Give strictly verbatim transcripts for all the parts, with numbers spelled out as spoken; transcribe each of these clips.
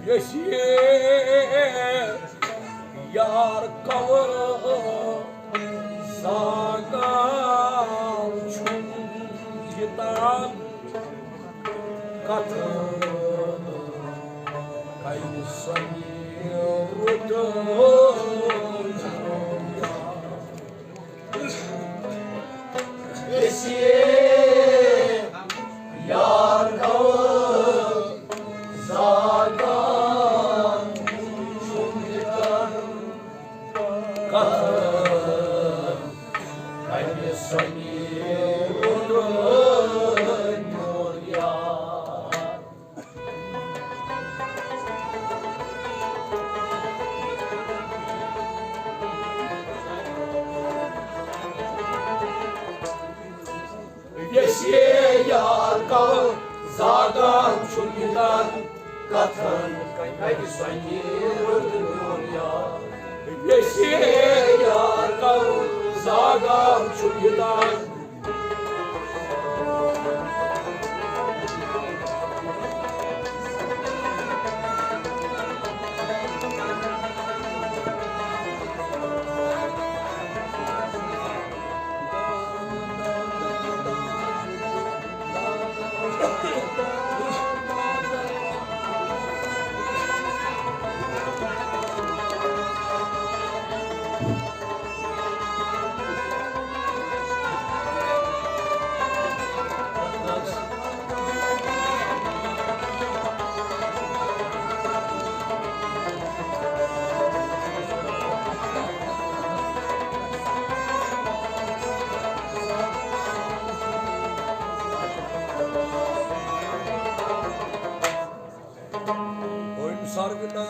یس یار کول زاگان چھُم یتان کتھ کنہِ سۄنہِ رُت۔ یس یار کول زاگان چھُم یتان کتھ کنہِ سۄنہِ رُت میون یار۔ یس یار کول زاگان چھُم یتان کتھن کنہِ سۄنہِ رُت میون یار۔ یس یار کول زاگان چھُم یتان۔ أمۍ سرگنازن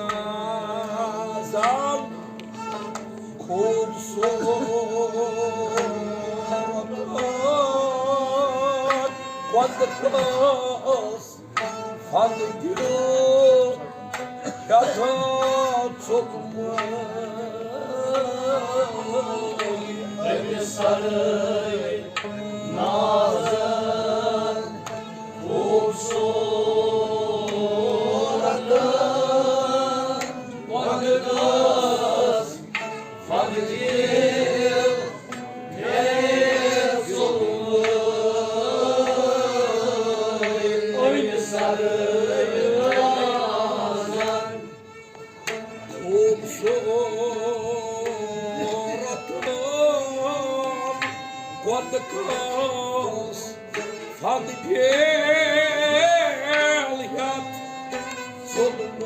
خوٗبصوٗرت کۄندٕ کٲژ فن دِل ہٮ۪تھ ژوٚلمُت۔ أمۍ سرگنازن خوٗبصوٗرت کۄندٕ کٲژ فن دِل ہٮ۪تھ ژوٚلمُت۔ أمۍ سرگنازن خوٗبصوٗرت کۄندٕ کٲژ فن بیل ہٮ۪تھ ژوٚلمُت۔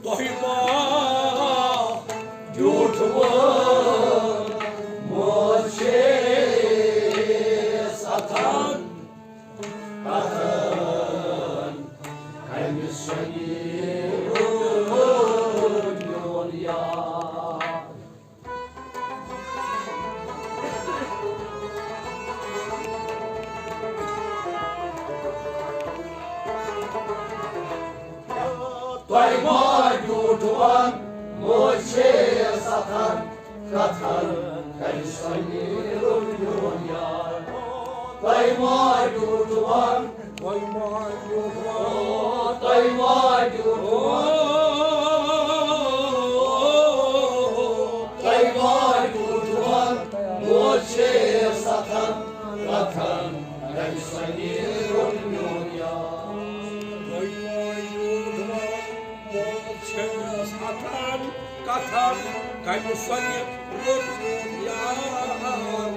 تۄہہِ ما بیوٗٹھوٕ مٲلۍ چھِ ستان کتھن کنہِ سۄنہِ رُت میون یار۔ تۄہہِ ما بیوٗٹھوٕ مٲلۍ چھِ ستان کتھن کنہِ سۄنہِ رُت میون یار۔ تۄہہِ ما بیوٗٹھوٕ، تۄہہِ ما بیوٗٹھوٕ، تۄہہِ ما بیوٗٹھوٕ، تۄہہِ ما بیوٗٹھوٕ مٲلۍ چھِ ستان کتھن کنہِ سۄنہِ رُت میون یار۔ تۄہہِ ما بیوٗٹھوٕ مٲلۍ چھِ ستان کتھن کنہِ سۄنہِ رُت میون یار۔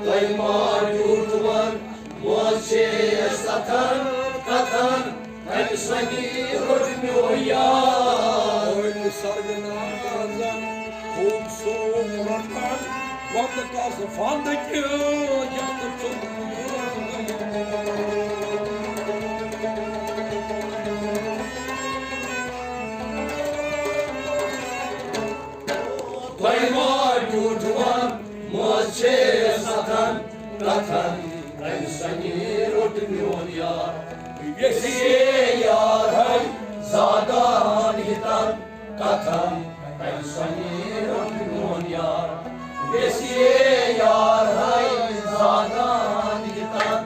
تۄہہِ ما بیوٗٹھوٕ مٲلۍ چھِ ستان کتھن کنہِ سۄنہِ رُت میون یار۔ أمۍ سرگنازن خوٗبصوٗرت کۄندٕ کٲژ فن دِل ہٮ۪تھ ژوٚلمُت۔ تۄہہِ ما جوان ماز چھے ستن کتھن، تمہِ سنی روٚٹ میون یار۔ یژھے یار ہے زادان ہتن کتھن، تمہِ سنی روٚٹ میون یار۔ یژھے یار ہے زادان ہتن۔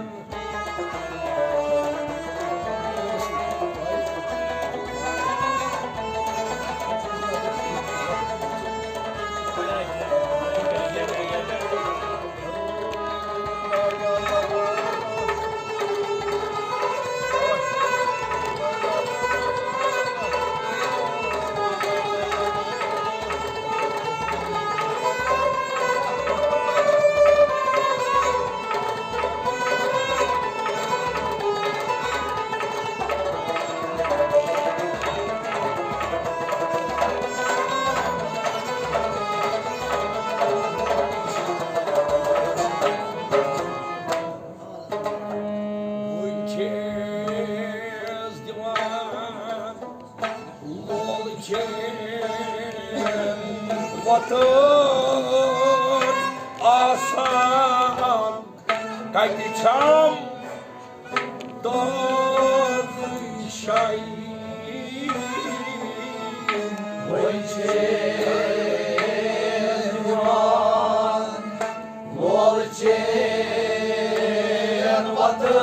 وٕنۍ چھِ أسۍ دِوان لول چین وۄتھان آسان۔ کتہِ چھم تہنٛز شاعری؟ وۄنۍ چھِ یِوان مول چین وطن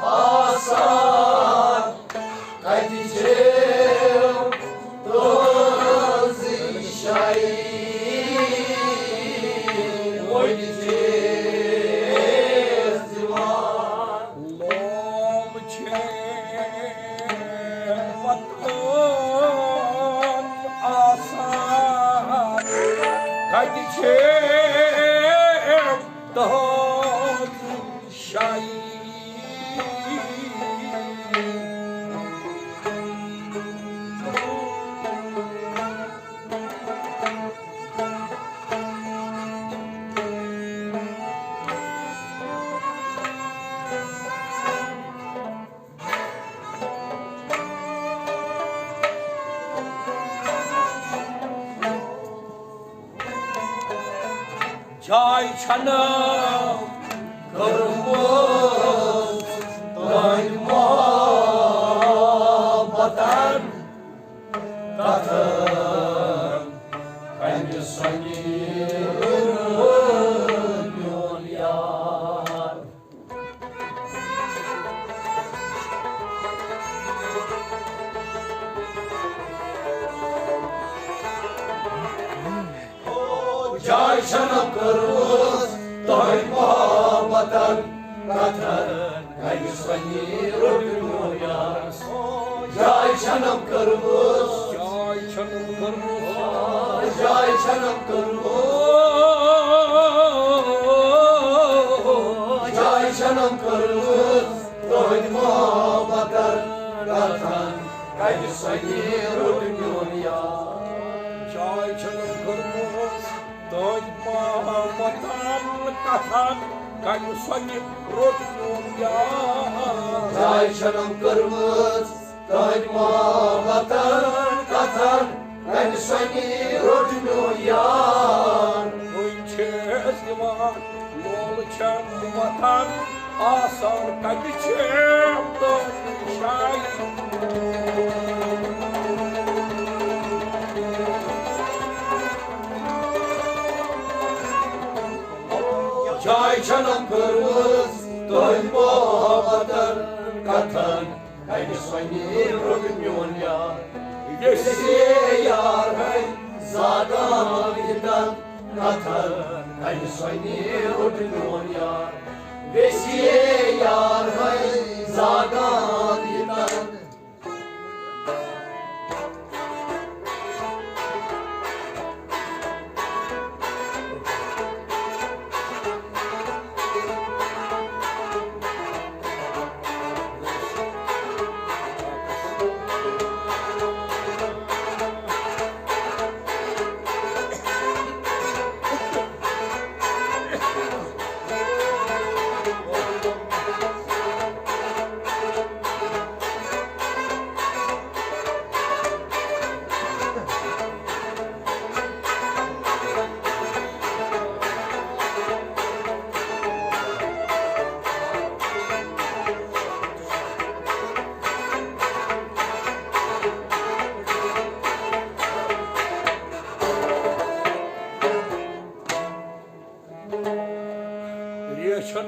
آسان۔ کتہِ چھِ تہنٛز شاعری؟ وۄنۍ چھِ یِوان لول چین وطن آسان۔ کتہِ چھِ تہنٛز شاعری؟ جاے چھنہٕ کٔرمٕژ تہنٛدِ محبتن کتھن، کمہِ سۄنہِ میون یار۔ جاے چھنہٕ کٔرمٕژ تۄہہِ محبتن کتھن، کمہِ سۄنہِ روٚٹ میون یار۔ جاے چھنم کٔرمٕژ۔ جاے چھنم کٔرمٕژ۔ جاے چھنم کٔرمٕژ۔ جاے چھنم کٔرمٕژ۔ تُہنٛدِ محبتن کتھن کتہِ سۄنہِ روٚٹ میون یار۔ جاے چھنم کٔرمٕژ۔ تُہنٛدِ محبتن کتھن کتہِ سۄنہِ روٚٹ میون یار۔ جاے چھنم کٔرمٕژ۔ تُہنٛدِ محبتن کتھن کتہِ سۄنہِ روٚٹ میون یار۔ وٕنۍ چھِ أسۍ دِوان لول چھم وطن آسان کتہِ چھم تُہنٛدِ شاعری۔ جاے چھنم کٔرمٕژ تُہنٛدِ محبتن کتھن کتہِ سۄنہِ روٚٹ میون یار۔ ویسے یار ہے زاگان یتن کتھن کتہِ سۄنہِ روٚٹ میون یار۔ ویسے یار ہے زاگان یتن۔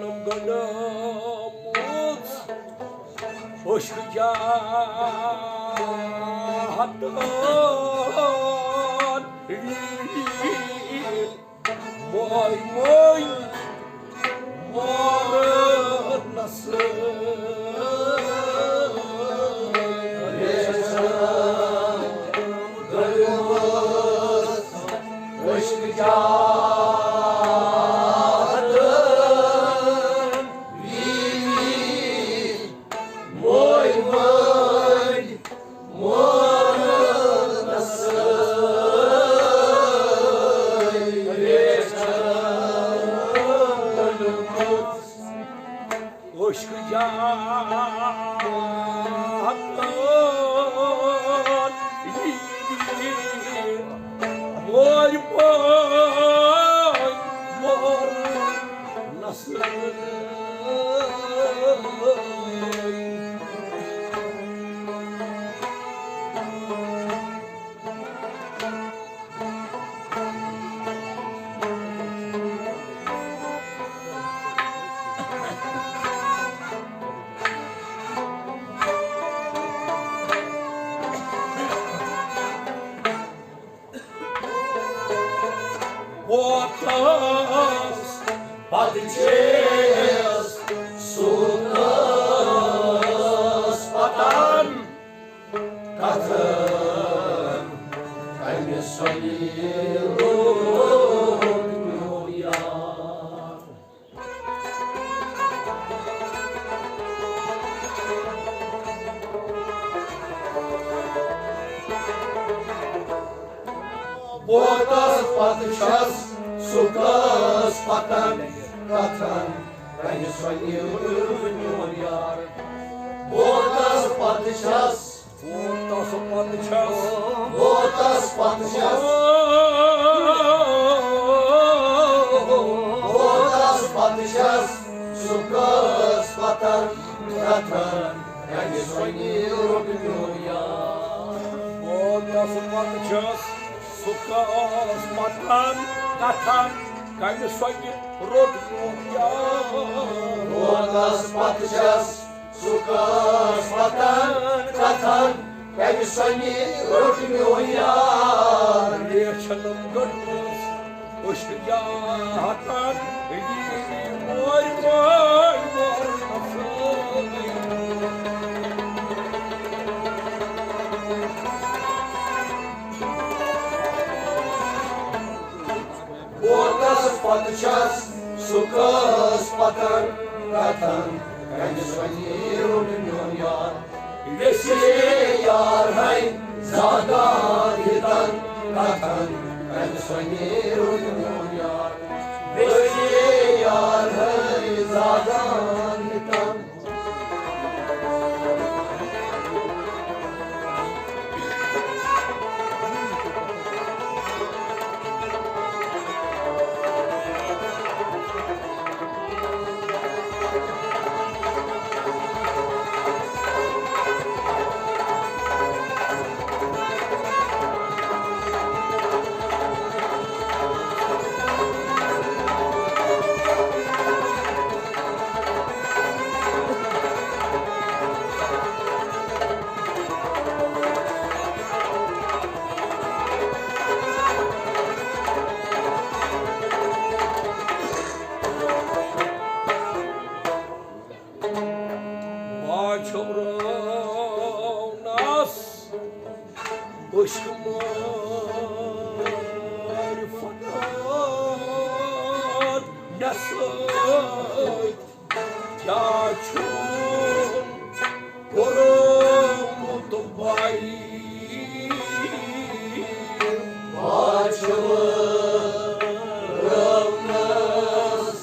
گنڈمٕژ عشق جہتن۔ ماے ماے مارنس۔ عشق جہتن۔ ماے ماے مارنس۔ عشق جہتن۔ ماے ماے مارنس۔ ووتس پتہٕ چھیٚس سُہ کٔژ پتن کتھن کمہِ سۄنہِ روٚٹ میون یار۔ ووتس پتہٕ چھیٚس سُہ کٔژ پتن کتھن کمہِ سۄنہِ روٚٹ میون یار۔ ووتس پتہٕ چھیٚس ووتس پتہٕ چھیٚس۔ ووتس پتہٕ چھیٚس۔ ووتس پتہٕ چھیٚس۔ سُہ کٔژ پتن کتھن کمہِ سۄنہِ روٚٹ میون یار۔ ووتس پتہٕ چھیٚس۔ سُہ کٔژ پتن کتھن کمہِ سۄنہِ روٚٹ میون یار۔ ووتس پتہٕ چھیٚس۔ سُہ کٔژ پتن کتھن کمہِ سۄنہِ روٚٹ میون یار۔ ریچھن گٔنڈمٕژ عشق جہتن۔ ماے ماے مارنس۔ ووتس پتہٕ چھیٚس سُہ کٔژ پتن کتھن کمہِ سۄنہِ روٚٹ میون یار۔ ویسے یار ہے زادان ہتن کتھن کمہِ سۄنہِ روٚٹ میون یار۔ ویسے یار ہے زادان ہتن۔ واچھو رونس عشق معرفت مےٚ سۭتۍ۔ کیٛاہ چھُن کوٚرمُت بھائی؟ واچھو رونس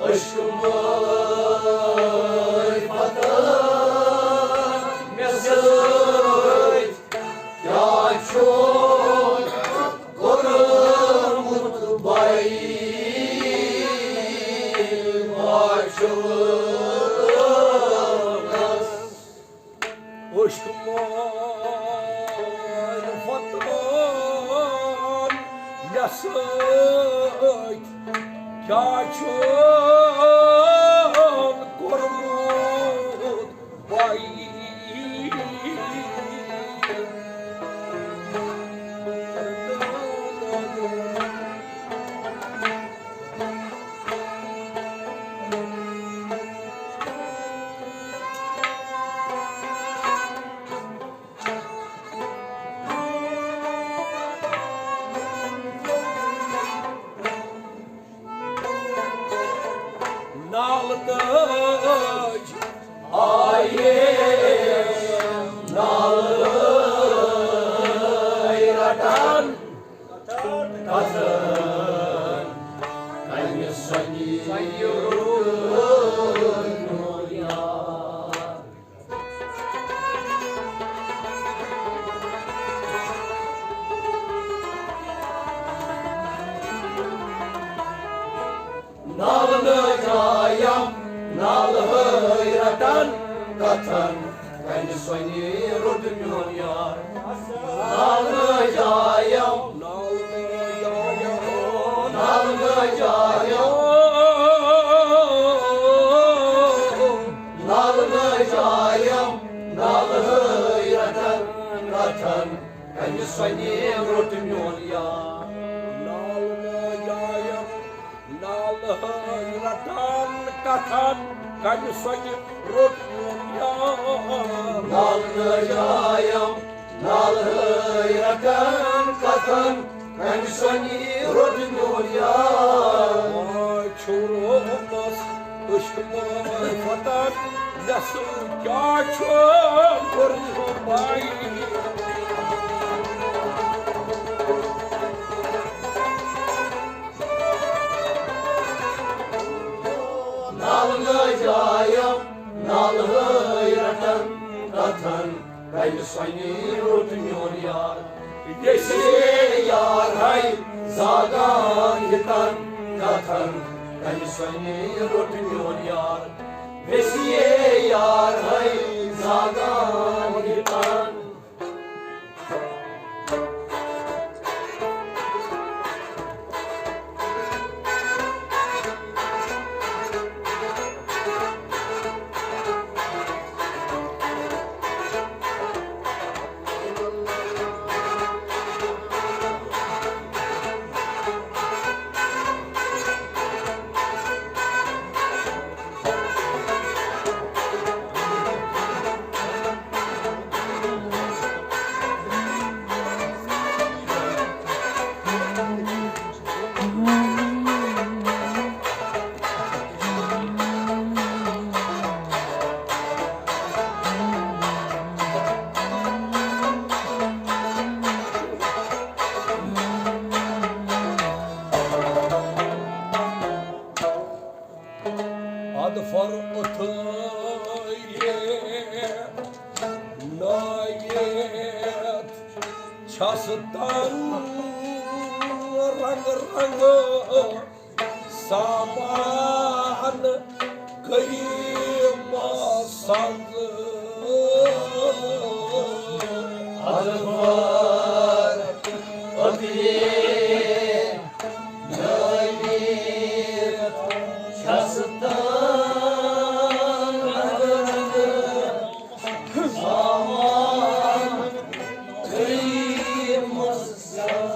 عشق معرفت مےٚ سۭتۍ۔ کیٛاہ چھُن کوٚرمُت بھائی؟ واچھو رونس عشق معرفت مےٚ سۭتۍ۔ کیٛاہ چھُن نالہٕ رٹان کتھن، کنہِ سۄنہِ روٚٹ میون یار۔ نالہٕ نٲج آیم، نالہٕ ہٲے رٹان کتھن، کنہِ سۄنہِ روٚٹ میون یار۔ نالہٕ نٲج آیم، نالہٕ نٲج آیم، نالہٕ نٲج آیم، نالہٕ ہٲے رٹان کتھن، کنہِ سۄنہِ روٚٹ میون یار۔ نالہٕ نٲج آیم، نالہٕ ہٲے رٹان کتھن، کنہِ سۄنہِ روٚٹ میون یار۔ نالہٕ نٲج آیم، نالہٕ ہٲے رٹان کتھن، کنہِ سۄنہِ روٚٹ میون یار۔ آ، چھُ رومس عشق معرفتن، یسو کیا چھُ کوٚرمُت بائی۔ نالہٕ نٲج آیم، نالہٕ ہٲے رٹن کتھن، کنہِ سۄنہِ روٚٹ میون یار۔ ییٚسے یار ہے زاگان ہِتن کتھن، کنہِ سۄنہِ روٚٹ میون یار۔ ییٚسے یار ہے زاگان ہِتن۔ اَدفر اُتھٲیِتھ نٲیِتھ چھَس تَن رنٛگہٕ رنٛگہٕ سامان کٔرِم سَنٛز۔ اَدفر اُتھٲیِتھ نٲیِتھ چھَس تَن رنٛگہٕ رنٛگہٕ سامان کٔرِم سَنٛز۔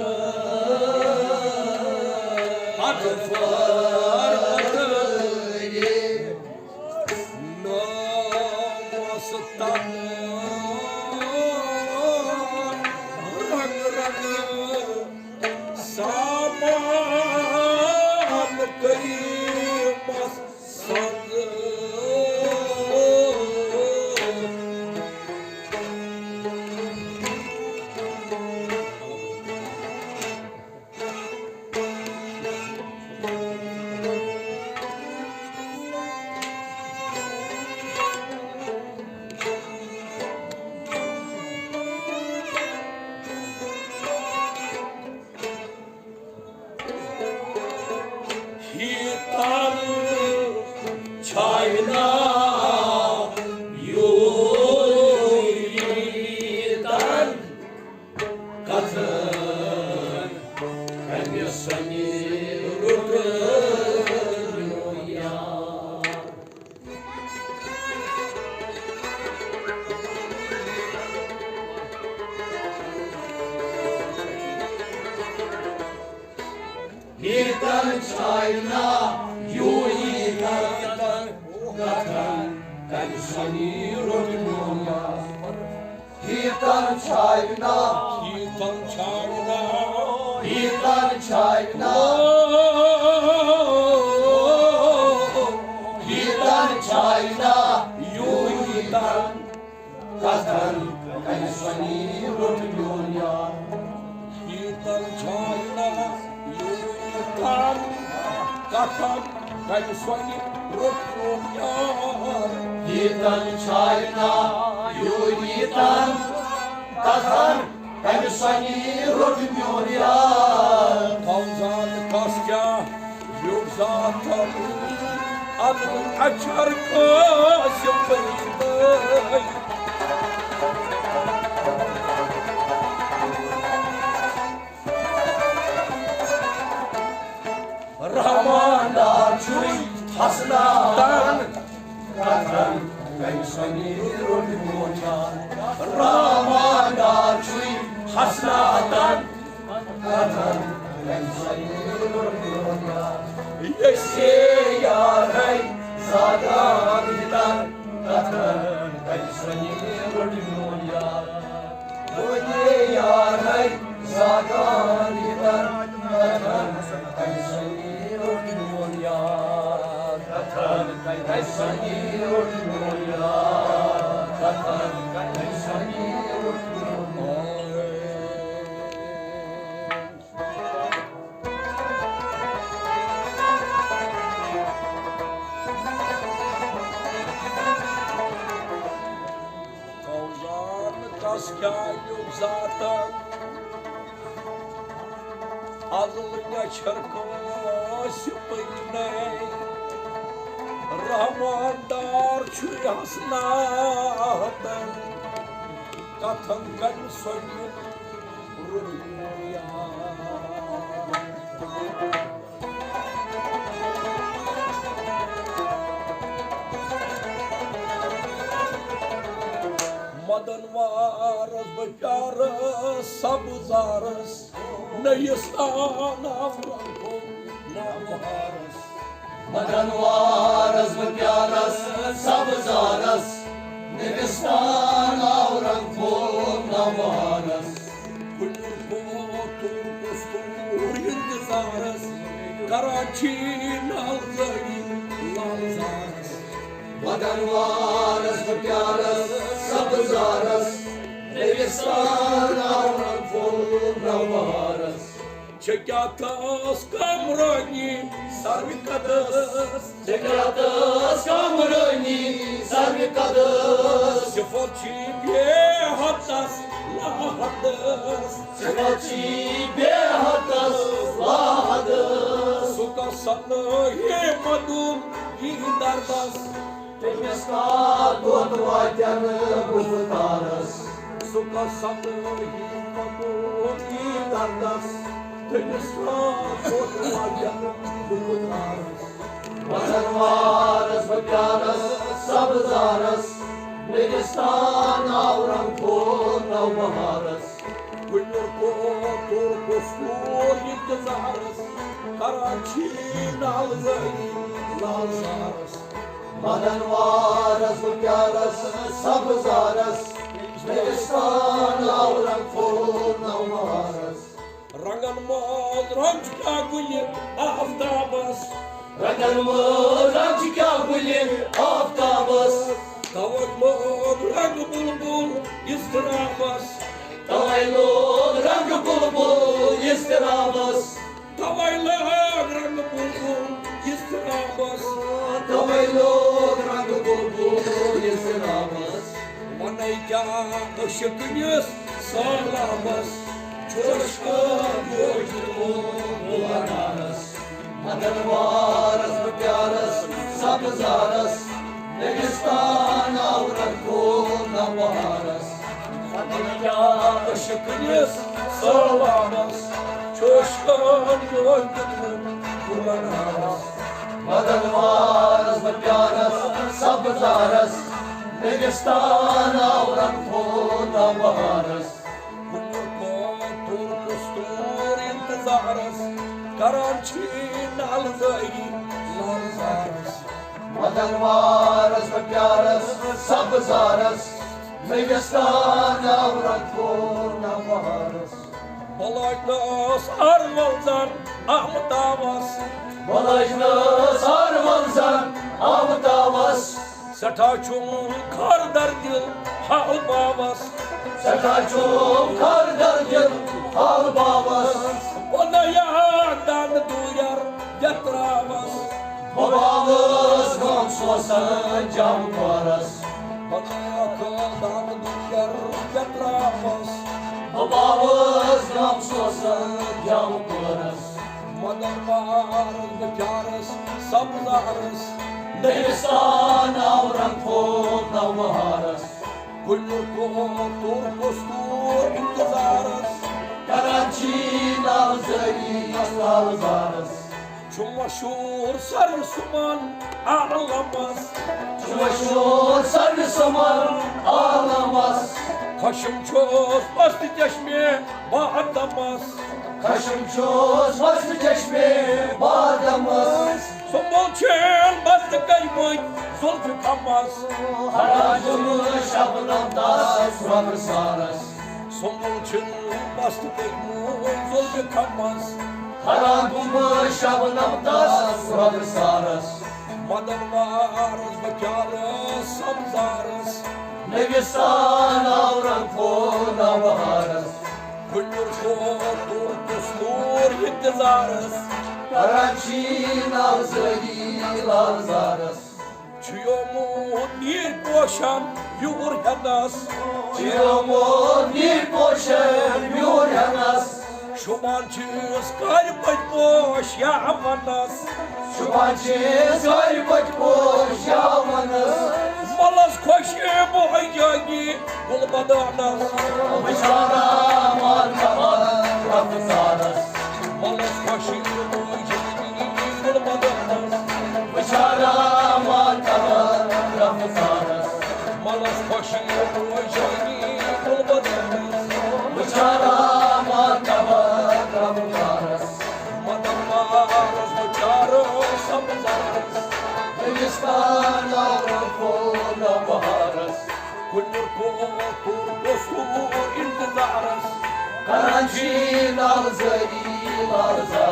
اَدفر اُتھٲیِتھ نٲیِتھ چھَس تَن رنٛگہٕ رنٛگہٕ سامان کٔرِم سَنٛز۔ ہیتن چھاونا یوتن کتھن، کمہِ سنہِ روٚٹ میون یار۔ ہیتن چھاونا یوتن کتھن، کمہِ سنہِ روٚٹ میون یار۔ ہیتن چھاونا، ہیتن چھاونا، ہیتن چھاونا، ہیتن چھاونا یوتن آینا یوٗری تن کتھن کمہِ سۄنہِ روٚٹ میون یار۔ ییٖتن چھاینا یوٗری تن کتھن کمہِ سۄنہِ روٚٹ میون یار۔ فوزان کس کیٛاہ یُک ذاتن ادٕ اچھر کٲنٛسہِ پٔزۍ پٲٹھۍ۔ رحمان دار چھُے حسناتن کتھن کمہِ سۄنہِ روٚٹ میون یار۔ رحمان دار چھُے حسناتن کتھن کمہِ سۄنہِ روٚٹ میون یار۔ یژھے یارے زاگان یتن کتھن کمہِ سۄنہِ روٚٹ میون یار۔ وۄنۍ یارے زاگان یتن کتھن کمہِ سۄنہِ روٚٹ میون یار۔ کتھن کمہِ سۄنہِ روٚٹ میون یار۔ کتھن کمہِ سۄنہِ روٚٹ میون یار۔ فوزان کس کیٛاہ یُک ذاتن ازل نچھر کٲنٛسہِ پٔتۍ مے۔ رحمان دار چھُے حسناتن کتھن کمہِ سۄنہِ روٚٹ میون یار۔ مدن وارس بہٕ پیارس سبزارس، نٔیِس آناو رنگو نوارس۔ مدن وارس بہٕ پیارس سبزارس، نٔیِستان آو رنگ پھول نوارس۔ کُنہِ کوتُر کُستُر انتظارس، کران چھی نالزٲری لالزارس۔ مدن وارس بہٕ پیارس سبزارس، نٔیِستان آو رنگ پھول نوارس۔ چھےٚ کیٛاہ تس کامرٲنی سروِ قدس؟ چھےٚ کیٛاہ تس کامرٲنی سروِ قدس؟ صفت چھی بے حدس لاحدس۔ صفت چھی بے حدس لاحدس۔ سُہ کس صلٲحی مدُن یی دردس؟ تٔمِس کتھ دۄد واتن گُفتارس؟ سُہ کس صلٲحی مدُن یی دردس؟ تٔمِس کتھ دۄد واتن گُفتارس؟ مدن وارس بہٕ پیارس سبزارس، نٔیِستان آو رنگ پھول نوبہارس۔ کُنہِ کوتُر کُستُر انتظارس، کران چھی نالزٲری لالزارس۔ مدن وارس بہٕ پیارس سبزارس، نٔیِستان آو رنگ پھول نوبہارس۔ رنگن منٛز رنگ چھُ کیٛاہ گُلہِ آفتابس؟ رنگن منٛز رنگ چھُ کیٛاہ گُلہِ آفتابس؟ توے لوگ رنگ بلبل اضطرابس۔ توے لوگ رنگ بلبل اضطرابس۔ توے لوگ رنگ بلبل اضطرابس۔ توے لوگ رنگ بلبل اضطرابس۔ ونے کیٛاہ عشق کِس سہلابس، چھُ عشقہٕ بوجھ دیُتمُت بُلہٕ نارس۔ مدن وارس بہٕ پیارس سبزارس، نٔیِستان آو رنگ پھول نوبہارس۔ ونے کیٛاہ عشق کِس سہلابس، چھُ عشقہٕ بوجھ دیُتمُت بُلہٕ نارس۔ مدن وارس بہٕ پیارس سبزارس، نٔیِستان آو رنگ پھول نوبہارس۔ کُنہِ کوتُر کُستُر انتظارس، کران چھی نالزٲری لالزارس۔ مدن وارس بہٕ پیارس سبزارس، نٔیِستان آو رنگ پھول نوبہارس۔ بہٕ لٲجنس ارول زن آفتابس۔ بہٕ لٲجنس ارول زن آفتابس۔ سٮ۪ٹھاہ چھُم خٲر در دِل حال باوس۔ سٮ۪ٹھاہ چھُم خٲر در دِل حال باوس۔ بہٕ باوس غم سوسن جم کورس۔ بہٕ باوس غم سوسن جم کورس۔ مدن وارس بہٕ پیارس سبزارس۔ نوستان آو رنگ پھول نوبہارس۔ کُلٮ۪ن کوتُر کوستور انتظارس۔ کران چھی ناوزٲری لالزارس۔ چھُ مشہوٗر سر سُمن عالمس۔ چھُ مشہوٗر سر سُمن عالمس۔ خشم چھُس مست چشمے بادمس۔ خشم چھُس مست چشمے بادمس۔ سُمبل چھِن مست کٔرمٕتۍ زُلفِ کمس۔ ہرا جُمہٕ شبنم تس رۄخسارس۔ سُمبل چھِن مست کٔرمٕتۍ زُلفِ کمس۔ ہرا جُمہٕ شبنم تس رۄخسارس۔ مدن وارس بہٕ پیارس سبزارس۔ نوستان آو رنگ پھول نوبہارس۔ کُلٮ۪ن کوتُر کوستور انتظارس۔ کران چھی ناوزٲری لالزارس۔ چھُ یومُت نیٖرۍ پوشن یور ہٮ۪نس۔ چھُ یومُت نیٖرۍ پوشن یور ہٮ۪نس۔ شوٗبان چھِس کارِ پٔتۍ پوش یا ونس۔ شوٗبان چھِس کارِ پٔتۍ پوش یا ونس۔ ملس خۄشی بوے جٲگی گُل بدانس۔ وٕچھان آمان کمل رفتارس۔ ملس خۄشی بوے جٲگی گُل بدانس۔ وٕچھان آمان کمل رفتارس۔ ملس خۄشی بوے جٲگی گُل بدانس۔ وٕچھان آمان کمل رفتارس۔ مدن وارس بہٕ پیارس سبزارس۔ گُلستان آو رنگ پھول نوبہارس۔ کُلٮ۪ن کوتُر کوستور انتظارس۔ کران چھی ناوزٲری لالزارس۔